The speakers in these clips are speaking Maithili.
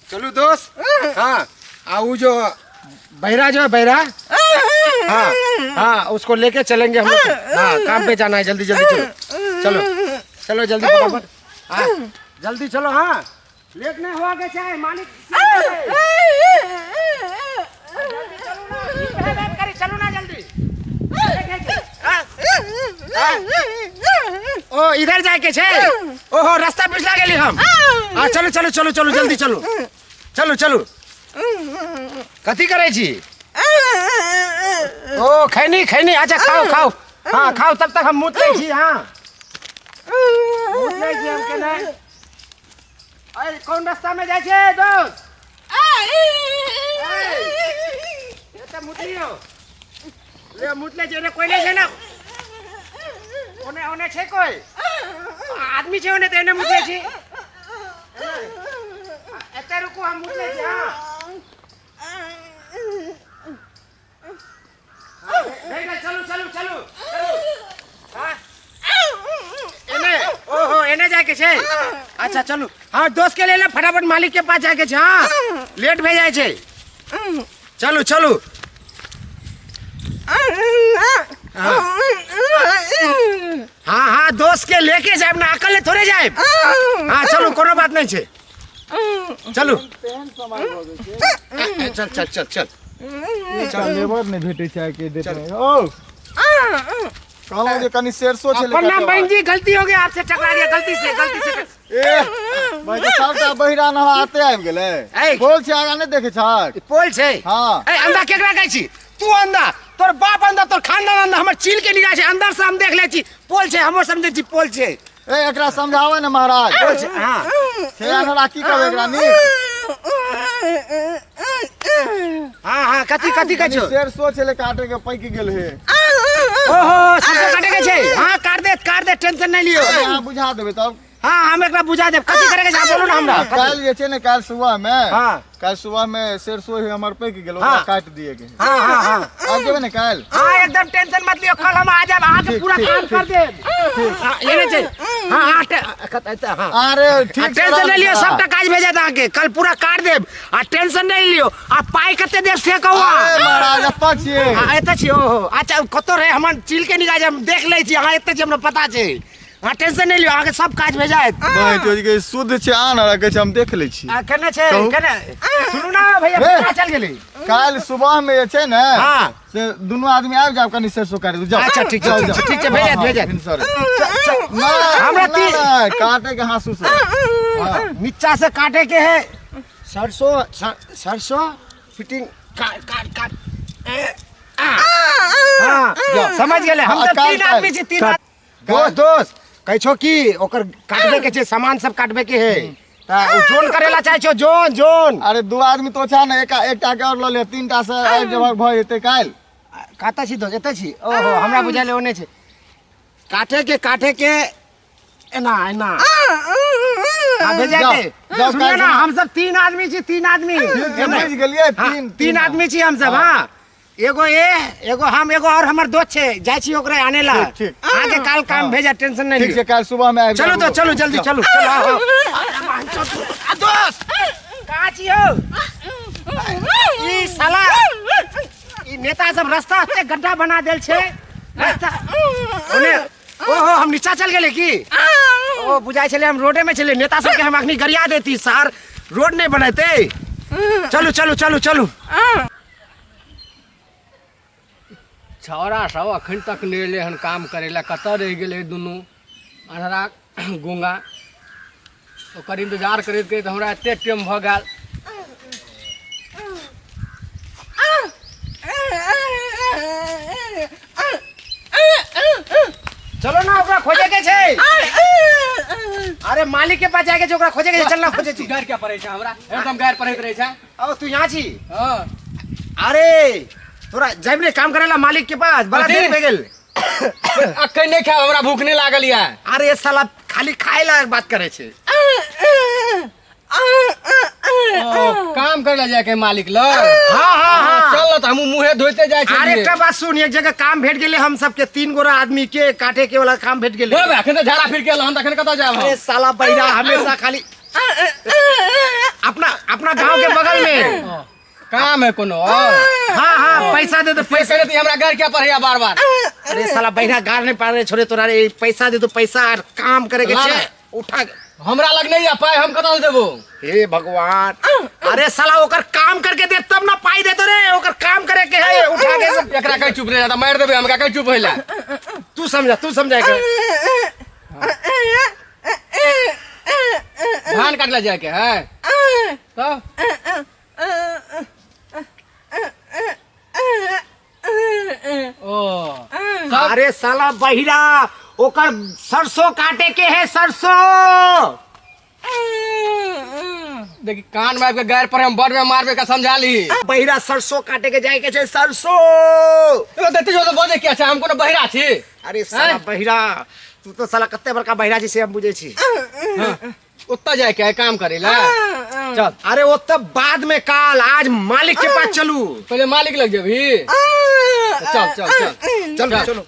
चलू दोस्त। हाँ, आ वो जो बहरा जो है बहरा, हाँ हाँ, उसको लेके चलेंगे हम लोग। हाँ, काम पे जाना है, जल्दी जल्दी चलो, चलो चलो जल्दी फटाफट। हाँ, जल्दी चलो। हाँ, लेट नहीं हुआ के चाहे मालिक। चलो ना जल्दी। ओ इधर जाए के छे। ओहो, रास्ता पिछला गेली हम। हाँ, चलो चलो चलो चलो, जल्दी चलो चलो चलो। कथी करै छी? ओ खैनी खैनी। अच्छा, खाओ खाओ। हाँ, खाओ, तब तक हम मुत लै छी। हाँ, मुत लै छी हम। केना, अरे कौन रास्ता में जाइ छै दोस्त? एतऽ मुतलियौ, ले मुतले छै। ओने कोइ नहि छै ने? ओने ओने छै कोइ आदमी छै ओने? तऽ एने मुतले छी। एते रुकू, हम मुतले छी। हाँ, नहीं नहीं, चलू चलू चलू चलू। हाँ, एने। ओहो, एने जाके छै। अच्छा, चलू। हाँ, दोस्त के ले ले फटाफट, मालिक के पास जाके छै। हाँ, लेट भए जाइ छै। चलू चलू। हाँ हाँ हाँ, दोस्त के लेके जायब ना, अकेले थोड़े जायब। हाँ, चलू, कोनो बात नहीं छै, चलू। तेहन समय भऽ गेल छै। चल चल चल चल। एकटा लेबर नहि भेटै छै आइके डेट मे। ओ कहलहुँ जे कनि सेरसो छलै। प्रणाम बहन जी, गलती हो गया, आपसे टकरा गया गलती से, गलती से। ए भाई, तऽ सबटा बहिरा नहरा आते आबि गेलै। ऐ। पोल छै आगाँ, नहि देखै छहक? पोल छै। हाँ। ए अंधा केकरा कहै छी तू? अंधा तोर बाप अंधा, तोर खानदान अंधा। हमर चील के निगाह छै, अंदर से हम देख लै छी। पोल छै, हमर समझै छी पोल छै। ए, एकरा समझाबै ने महाराज। पोल छै, हाँ। छै अनहरा, की कहबै एकरा नीक? हाँ हाँ, कथी कथी कहै छौ? सेरसो छलै काटे के, पाकि गेल हे। ओहो, सरसों काटे के छै? हाँ, काट दे काट दे, टेंशन नहीं लियो। अहाँ बुझा देबै तब। हाँ, हम एकरा बुझा देब। कथी करे के छै, बोलू ना हमरा। काल्हि जे छै ने, काल्हि सुबह में, हाँ। काल्हि सुबह में सरसों ही हमर पकि गेल, ओकरा हाँ। काटि दिए के। हाँ हाँ हाँ। आबि जेबै ने काल्हि? हाँ, एकदम टेंशन मत लियो, कल हम आ जाब, अहाँके पूरा काम कर देब। हाँ, ये नहीं छै। हाँ हाँ, हाँ। अरे ठीक आ, टेंशन नहीं लियो, सबटा काज भे जायत अहाँके, कल पूरा काट देब। आ टेंशन नहीं लियो। आ पाइ कते देब से कहू अहाँ। अरे महाराज, एतऽ छियै। हाँ, एतऽ छी। ओहो, अच्छा, कतौ रहे हमर चिल के निगाह जे हम देख लै छी। अहाँ एतऽ छी, हमरा पता छै। अहाँ टेंशन नहीं लियो, अहाँके सब काज भे जायत। भाई चोरी के शुद्ध छै आन रखे छै, हम देख लै छी। आ, केने छै? कहू। केने? सुनू ना भैया। हे। कहाँ चल गेली? काल्हि सुबह में जे छै ने, हाँ। से दुनू आदमी आबि जायब, कनि सरसों काटि दू, जाउ। अच्छा, ठीक छै, जाउ, ठीक जाउ। छै, ठीक छै, भेज हाँ, भेज। भिनसरे। नहि, हमरा नहि, नहि, काटे के हाँसू से। हाँ। नीचा से काटे के है सरसों। सरसों फिटिंग, काट काट काट। ए, आ। हाँ, जाउ। समझ गेलै हम। हाँ, तऽ काल्हि, तीन आदमी काल्हि। छी, तीन आदमी। दोस्त दोस्त, कहै छौ कि ओकर काटबे के छै, सामान सब काटबे के है, तऽ ओ जोन करेला चाहै छौ, जोन जोन। अरे दू आदमी तो छा ने, एक एकटा के और लऽ ले, तीनटा से आबि जेबहक, भऽ जेतै काल्हि। कतऽ छी दोस्त? एतऽ छी? ओहो, हमरा बुझायल ओने छै। काटे के, काटे के, एना एना। हाँ, भेजा जाओ, के जाओ, सुनियो काल्हि ना, सुना। हम सब तीन आदमी छी, तीन आदमी। ठीक छै, बुझि गेलियै। हाँ, तीन तीन आदमी छी हम सब। हाँ, एगो ए, एगो हम, एगो और हमर दोस्त छै, जाइ छी ओकरा आने ला। ठीक, ठीक। अहाँके काल काम हाँ। भेजा, टेंशन नहीं ठीक लियो। छै, काल्हि सुबह में आबि चलू। जायब। तो चलू जल्दी, चलू चलू। आओ, आओ। आ दोस्त, कहाँ छी हौ? ई साला ई नेता सब रास्ता एते गड्ढा बना देल छै रास्ता ओने। ओहो, हम नीचा चल गेलै की? ओ बुझाइ छलै हम रोडे में छलै। नेता सबके हम अखनी गरिया देती सार, रोड नहीं बनेते। चलू चलू चलू चलू। छौड़ा सब अखन तक नहि एलै हन काम करै लए। कतऽ रहि गेलै दुनू अन्हरा गूंगा? ओकर इंतजार करैत करैत हमरा एते टाइम भऽ गेल। चलो ना, ओकरा खोजे के छै। अरे मालिक के पास जाके छै, ओकरा खोजे के छै। चल ना, खोजे छी। गारि क्या पड़ै छै हमरा? एकदम गारि पड़ैत रहै छै। अब तू यहाँ छी? हँ। अरे तोरा जाइब ने काम करेला मालिक के पास? बड़ा कथी? देर भे गेल। अखन नहि खायब, हमरा भूख नहि लागल यऽ। अरे साला खाली खाए ला बात करे छै। ओ, काम करे ला जाके मालिक लग? हाँ हाँ हाँ। चल न तऽ हमहूँ मुँहे धोइते जाइ अरे छलियै। एकटा बात सुन, एक जगह काम भेट गेलै हम सबके, तीन गोरा आदमी के काटे के वाला काम भेट गेलै। हे बे, अखन तऽ झाड़ा फिर के एलहुँ हन, तऽ अखन कतऽ जायब अरे हम? साला बहिरा हमेशा खाली अपना अपना अपना गांव के बगल में। काम है कोनो और? हाँ हाँ, पैसा दे दो पैसा। पैसा नहीं हमरा घर क्या पड़ैया बार बार। अरे साला बहिरा गार नहीं पा रहे छोड़े तोरा रे, पैसा दे दो पैसा और काम करे के ला छे ना। उठा। हमरा लग नहीं है पाई, हम कतऽ से देबो? हे भगवान, अरे साला ओकर काम करके दे तब ना पाई दे तो रे, ओकर काम करे के है उठा के सब। एकरा कहीं चुप रह जाता मार देबे हमरा, कहीं चुप होइला। तू समझा, तू समझा के। धान काटला जाए के है तब? ओ सब अरे साला बहिरा ओकर सरसों काटे के है सरसों। देखी कान में आबि के गारि पर हम बड़ में मारबे का समझा ली। बहिरा सरसों काटे के जाए के छै सरसों। एगो देते जो तो बजे किया छै, हम कोनो बहिरा छी? अरे साला हैं? बहिरा तू तो साला कते बड़का बहिरा छी से हम बुझै छी। हाँ, ओतऽ जाए के है काम करे ला, चल। अरे ओतऽ बाद में काल, आज मालिक के पास चलू। पहले मालिक लग जेबही, चल चल चल चलो चलो।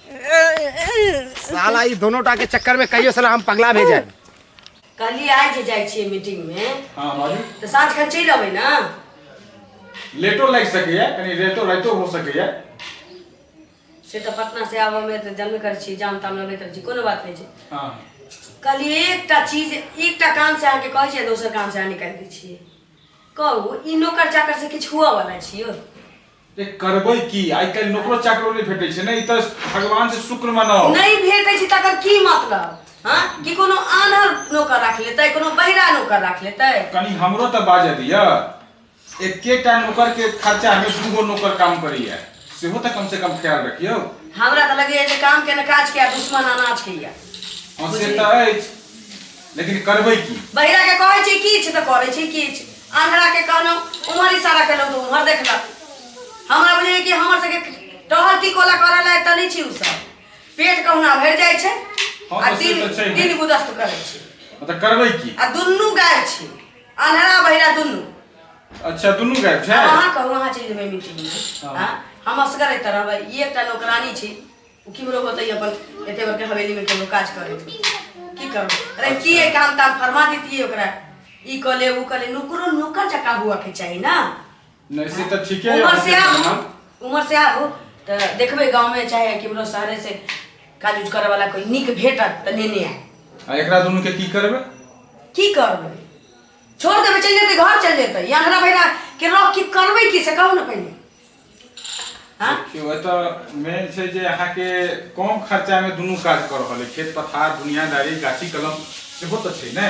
साला ई दोनों टा के चक्कर में कहियो साला हम पगला भेजे। कहलियै आइ जे जाइ छियै मीटिंग में हाँ बाजू। तऽ साँझ खन चलि अबै ने। लेटो लागि सकैया, कनि रेतो राइतो हो सकैया। से तऽ पटना से आबऽ में तऽ जानबे करै छी, जाम ताम लगैत रहै छै, कोनो बात नहि छै। हाँ कहलियै एकटा चीज, एकटा काम से अहाँके कहै छियै, दोसर काम से अहाँ निकालि दै छियै। कहू ई नौकर चाकर से किछु हुअ वाला छी यौ? ते करबै की, आइ काल्हि नौकरो चाकरो नहि भेटै छै ने, ई तऽ भगवान से शुक्र मनाउ। नहि भेटै छै तकर की मतलब? हाँ कि कोनो आन्हर नौकर राखि लेतै, कोनो बहिरा नौकर राखि लेतै? कनि हमरो तऽ बाजऽ दिअ, एकेटा नौकर के खर्चा में दूगो नौकर काम करैया, सेहो तऽ कम से कम ख्याल रखियौ। हमरा तऽ लगैया जे काम के ने काज के आ दुश्मन अनाज के या। हाँ से तऽ अछि, लेकिन करबै की? बहिरा के कहै छी किछु तऽ करै छी किछु, आन्हरा के कहलहुँ उम्हर इशारा केलहुँ तऽ उम्हर देखलक। हमरा बुझैया कि हमर सबके टहल टिकोला करऽ लायक तऽ नहि छी ओ सब, पेट कहुना भरि जाइ छै हाँ, आ तऽ से दिन तऽ छै। दिन गुदस्त करै छै। तऽ करबै की? आ दुनू गायब छै, अन्हरा बहिरा दुनू। अच्छा दुनू गायब छै। आब अहाँ कहू, अहाँ चलि जेबै मीटिंग में? हाँ। हाँ, हम असगर एतऽ रहबै, ई एकटा नौकरानी छी, ओ केम्हरो होतै अपन एते बड़का हवेली में केम्हरो काज करैत होतै। की करबै, रहितियै काम ताम फरमा दितियै ओकरा, ई कऽ ले उ कऽ ले, नौकरो नौकर जकाँ हुअ के चाही ना। नहि से तऽ ठीके है। उमर से आबू, उमर से आबू तऽ देखबै गाँव में चाहे केम्हरो शहरे से काज उज करऽ वाला कोई नीक भेटत तऽ नेने आयब। आ एकरा दुनू के की करबै? की करबै, छोड़ देबै, चलि जेतै घर चलि जेतै। ई अन्हरा बहिरा के रह की करबै की से कहू ने पहिले। हाँ देखियौ एतऽ मेन छै जे अहाँके कम खर्चामे दुनू काज कऽ रहल अइ, खेत पथार दुनियादारी गाछी कलम सेहो तऽ छै ने।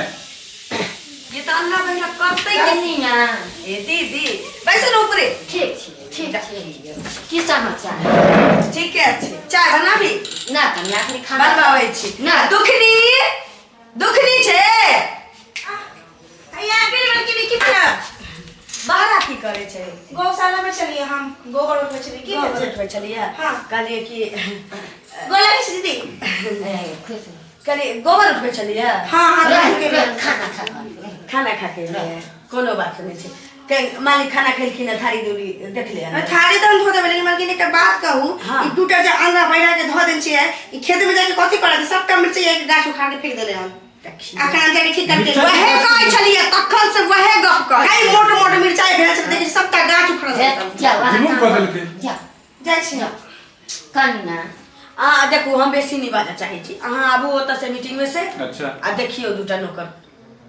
ये तऽ अन्हरा बहिरा करतै की? कनिया। ए दीदी बैसू ने ऊपरे। ठीक छी, ठीक छी। की समाचार? ठीके छै। चाय बनाबी? ना कनिया, अखनी खाना बनबाबै छी। ना। दुखनी दुखनी छै। हैया बिल बड़की की बना? बहरा की करै छै? गौशाला में चलिए, हम गोबर उठबै छलियै। की गोबर भेल छै? उठबै छलियै? हाँ। कहलियै कि गोर लागै छी दीदी। ए, खुश रह। कहलियै गोबर उठबै छलियै? हाँ, हाँ, रह, रह, रह, खाना खा खा। खाना खा के एलियै। कोनो बात नहि छै। मालिक खाना खेलखिन हँ, थारी दूरी देखले हन? थारी तऽ हम धो देबै, लेकिन मालकिन एकटा बात कहू, हाँ। ई दूटा जे आंगना बहिरा के धो देने छियै, ई खेत में जाके कथी करत? सबटा मिरचाई के गाछ उखाड़ के फेंक देले हन। अखन हम जाके ठीक करके वहे कहै छलियै तखन से, वहे गप कहै। कई मोट मोट मिरचाई भेल छै, देखी सबटा गाछ उखड़ल छै। जाओ, अहाँ विमुख काम कऽ करू। देलकै। जाओ। जाइ छी। जाओ। कनिया। आ देखू, हम बेसी नहि बाजऽ चाहै छी, अहाँ आबू ओतऽ से मीटिंग में से। अच्छा। आ देखियौ दूटा नौकर।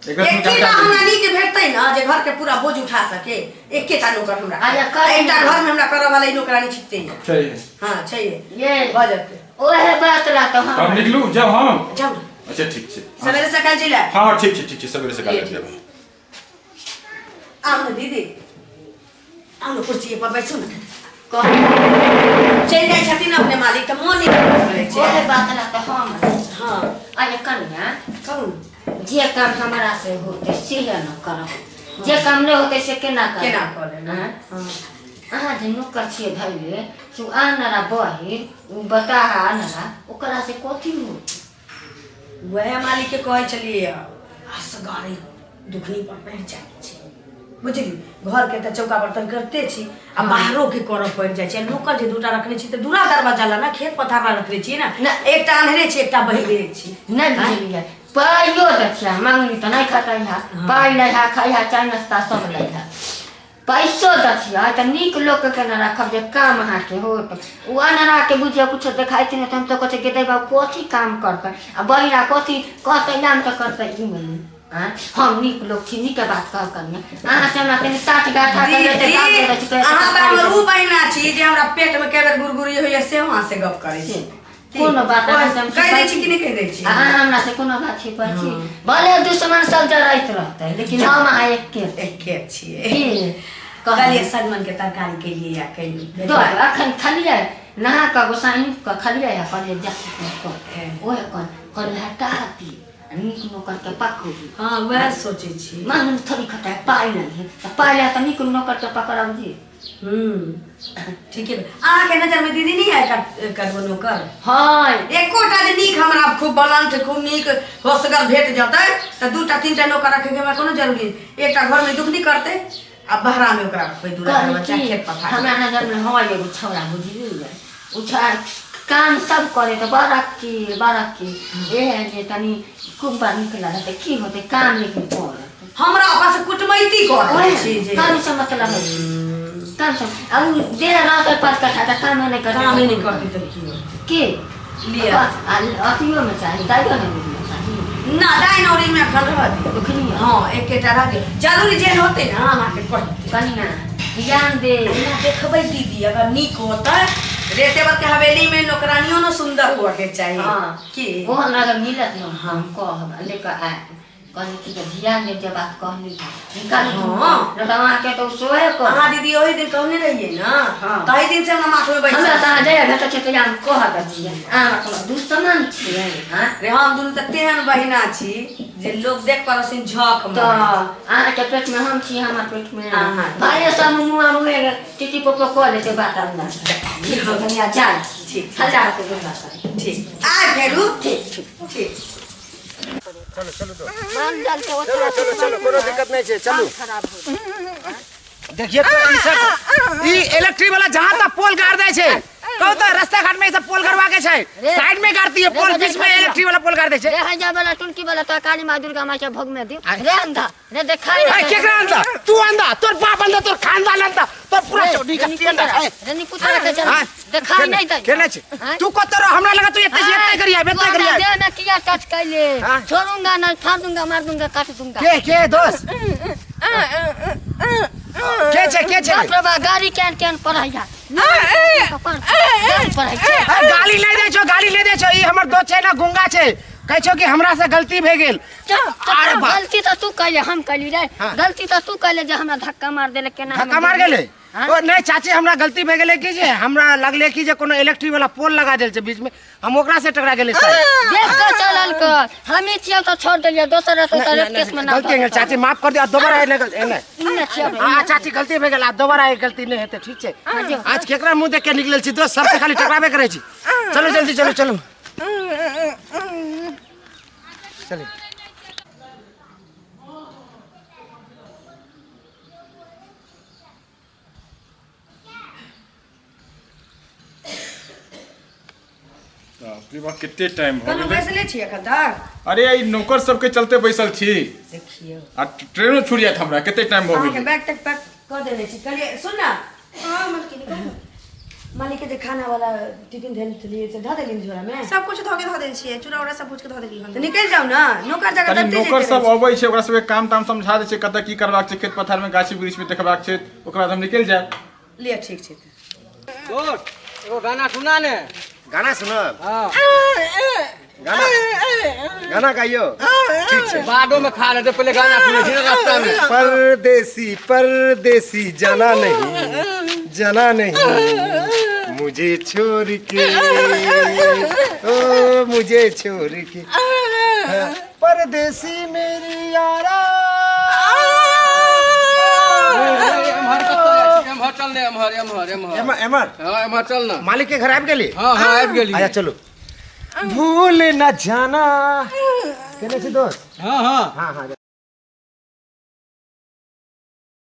एकर दुनू एकेटा के हमरा नीक भेटतै ने जे घर के पूरा बोझ उठा सके, एकेटा नौकर हमरा। आ या कर एकटा घर में हमरा करऽ वाला ई नौकरानी छिकते है। छै। हाँ छै। ये भऽ जेतै। ओहे बात ला तऽ हम हम निकलू, जाउ हम। जाउ ने। अच्छा ठीक छै। सवेरे सकाल चलि आयब। हाँ हाँ ठीक छै, ठीक छै, सवेरे सकाल आबि जायब। आउ ने दीदी, आउ ने, कुर्सी पर बैसू ने। कह चलि जाइ छथिन अपने मालिक तऽ मोन नहि करै छै। ओहे बात ला तऽ हम। हाँ। अरे कनिया। कहू ने। जे काम हमरा से होतै से न करब, जे काम नहि होतै से केना करब? केना कऽ लेबै? आँय? हाँ। अहाँ जे नौकर छियै धैले से ओ आनरा बहिर ओ बताहा आनरा, ओकरा से कथी होतै? वएह मालिक के कहै छलियै असगरे दुखनी पर पड़ि जाइ छै बुझली, घर के तऽ चौका बर्तन करते छी आ बाहरो के करऽ पड़ि जाइ छै। नौकर जे दूटा रखने छी तऽ दूरा दरवाजा ला ना, खेत पथार ला रखने छियै ने। ना। एकटा अन्हरे छी, एकटा बहिरे छी। नहि बुझलियै, पाइयो दै छियै मंगनी तऽ नहि खतै है पाइ लै है खाइ है चाय नाश्ता सब लै है पैसो दै छियै तऽ नीक लोकके केना राखब जे काम अहाँके होत ओ अनहराके बुझियौ कुछो देखाइत नहि तऽ हम तऽ कहै छियै गे बाबू कथी काम करतै आ बहिरा कथी कहतै नाम तऽ करतै ई नहि आँय हम नीक लोक छी नीके बात कहब कनिया अहाँ से हमरा कनि साठ गाठा करियै तऽ दाम दे दै छी कहै अहाँ तऽ हमर उ बहिना छी जे हमरा पेट में कए बेर गुरगुरी होइया से अहाँ से गप करै छी कोनो बात अहाँ से हम कहि दै छी कि नहि कहि दै छी अहाँ हमरा से कोनो बात छिपै छी भले दुश्मन सब जरैत रहतै लेकिन हम अहाँ एके छी। एके छियै की कहलियै कहलियै सजमन के तरकारी केलियै या केलियै दो अखन खलियै नहा कऽ गोसाई कऽ खलियै आ कहलियै जा ओहे कह कहलियै हटा दी नीक नौकर के पकड़ू हाँ वएह सोचै छी मांगन थोड़ी खता पाइ नहीं है तऽ पाइ लए तऽ नीक नौकर के पकड़ब जी ठीके अहाँके नजर में दीदी नहीं है करबो नौकर हाँ एकोटा जे नीक हमरा खूब बलंठ खूब नीक होशगर भेट जेतै तऽ दूटा तीनटा नौकर रखैके हमरा कोनो जरूरी नहि एकटा घरमे दुख नहि करतै आ बहरा में ओकरा रखबै दूरा बच्चा खेत पथार हमरा नजर में है एगो छौड़ा बुझलियै ओ छौड़ा काम सब करे तऽ बड़ा की बड़ा की एह जे तनी खूब बड़ा नीक लागत की होतै काम लेकिन करत हमरा ओकरा से कुटमैती कर छी जे काम से मतलब है काम से आ उ देर रात पाँच कट्ठा तऽ कामे नहि करतै कामे नहि करतै तऽ की होतै? के लिअ। आ अथियो में चाही दाइयो ने बुझना चाही ना दाइ नौरी में एखन रह दियौ ओखनी हाँ एकेटा रह दियौ जरूरी जेहन होतै ने हम अहाँके कहि देब कनिया ध्यान दे एना देखबै दीदी अगर नीक होतै रेतेवर के हवेली में नौकरानियो ने सुंदर हुआ के चाही हाँ की ओ हमरा अगर मिलत न हम कहब लेकर आयब कहली कि जे ध्यान देब जे बात कहली निकालू हाँ। न तऽ अहाँके तऽ ओ सोहे कर अहाँ दीदी ओहि दिन कहने रहियै ने हाँ। ताहि दिन से हमरा माथ में बैठ हमरा तऽ अहाँ जहिया भेटै छै तहिया हम कह दै छियै अहाँ कोनो दुश्मन छियै आँय रे हम दुनू तऽ तेहन बहिना छी जे लोग देख पड़ोसिन झक तऽ अहाँके पेटमे हम छी हमर पेटमे अहाँ। भाइये सब मुँह मुँहे टिटी पोपो कऽ लेतै बात अंदर ठीक छै कनिया जाइ छी ठीक छै। हजार के गुंडा सब ठीक आय फेरू ठीक ठीक ठीक चलो चलो तो मान जाल के चलो चलो चलो कोनो दिक्कत नहीं छै चलू खराब हो देखिए तो ई सब ई इलेक्ट्रिक वाला जहां तक पोल गाड़ दै छै कहू तो रास्ता घाट में ई सब पोल गड़वा के छै रे। साइड में गाड़ती है रे पोल बजै बीच में खटिया। इलेक्ट्रिक वाला पोल गाड़ दै छै रे हैजा वाला टुनकी वाला तो काली माँ दुर्गा माँ के भोग में दियो रे अंधा रे देखाई ए केकरा अंधा तू अंधा तोर बाप अंधा तोर खानदान अंधा तोर पूरा चौड़ी का अंधा ए, रे निकुता के चल हाँ। देखाई नहीं दे केने छै हाँ? तू कत रह हमरा लगा तू एते एते करिया एते करिया देह में किया टच कैले हाँ? छोड़ूंगा नहीं फाड़ दूंगा मार दूंगा काट दूंगा के दोस्त के छै के छै बाप रे बा गाड़ी केन केन पढ़ैया गाड़ी पढ़ै छै अरे गाली नहीं दै छौ गाली नहीं दै छौ ई हमर दोस्त छै ना गुंगा छै कहै छौ कि हमरा से गलती भए गेल अरे बाप गलती तऽ तू कैले हम कैली रे हाँ। गलती तऽ तू कैले जे हमरा धक्का मार देले केना हम धक्का मार गेलै हाँ? ओ नहीं चाची हमरा गलती भए गेलै कि जे हमरा लगलै कि जे कोनो इलेक्ट्रिक वाला पोल लगा देल छै बीच में हम ओकरा से टकरा गेलै शायद। देख के चलल कर हमी छियौ तऽ छोड़ देलियै दोसर रहतौ तऽ रेप केस में ना गलती भए गेल चाची माफ कर दियो आ दोबारा एने एने नहि छियौ हाँ चाची गलती भए गेल आ दोबारा ई गलती नहीं हेतै ठीक छै आज केकरा मुंह देख के निकलल छी दोस्त सबसे खाली टकराबे करै छी चलो जल्दी चलो चलो चलो बाप रे बाप कते टाइम भऽ कहलहुँ गेलै बैसले छी एखन तक अरे ई नौकर सबके चलते बैसल छी देखियौ आ ट्रेनो छूट जायत हमरा कते टाइम भऽ अहाँके गेलै बैग तक पैक कऽ देने छी कहलियै सुन ना हाँ मालकिनी कहू मालिक के जे खाना वाला टिफिन भेल छलियै से धऽ देलियै झोरा में सब कुछ धो के धो देल छियै चूड़ा उड़ा सब भूज के धो देली हन तऽ निकलि जाउ ने नौकर जगह कनि दबते नौकर जैते सब रहै अबै छै ओकरा सबके काम ताम समझा दै छै कतऽ की करबाक छै खेत पथार में गाछी वृक्ष में देखबाक छै ओकर बाद हम निकलि जायब छै। लिअ ठीक छै तऽ दोस्त एगो गाना सुना ने गाना सुनब हाँ गाना गाना गाइयो ठीक छै बादो में खा लेते पहले गाना सुने छी रास्ता में परदेसी परदेसी जाना नहीं जाना नहीं मुझे छोड़ के ओ मुझे छोड़ के हाँ, परदेसी मेरी यारा एम्हर कतऽ जाइ छी? एम्हर चल ने एम्हर एम्हर एम्हर एमर एमर हाँ एम्हर चल ना मालिक के घर आबि गेली हाँ हाँ आबि गेली अच्छा चलू भूल न जाना केने छी दोस्त हाँ हाँ हाँ हाँ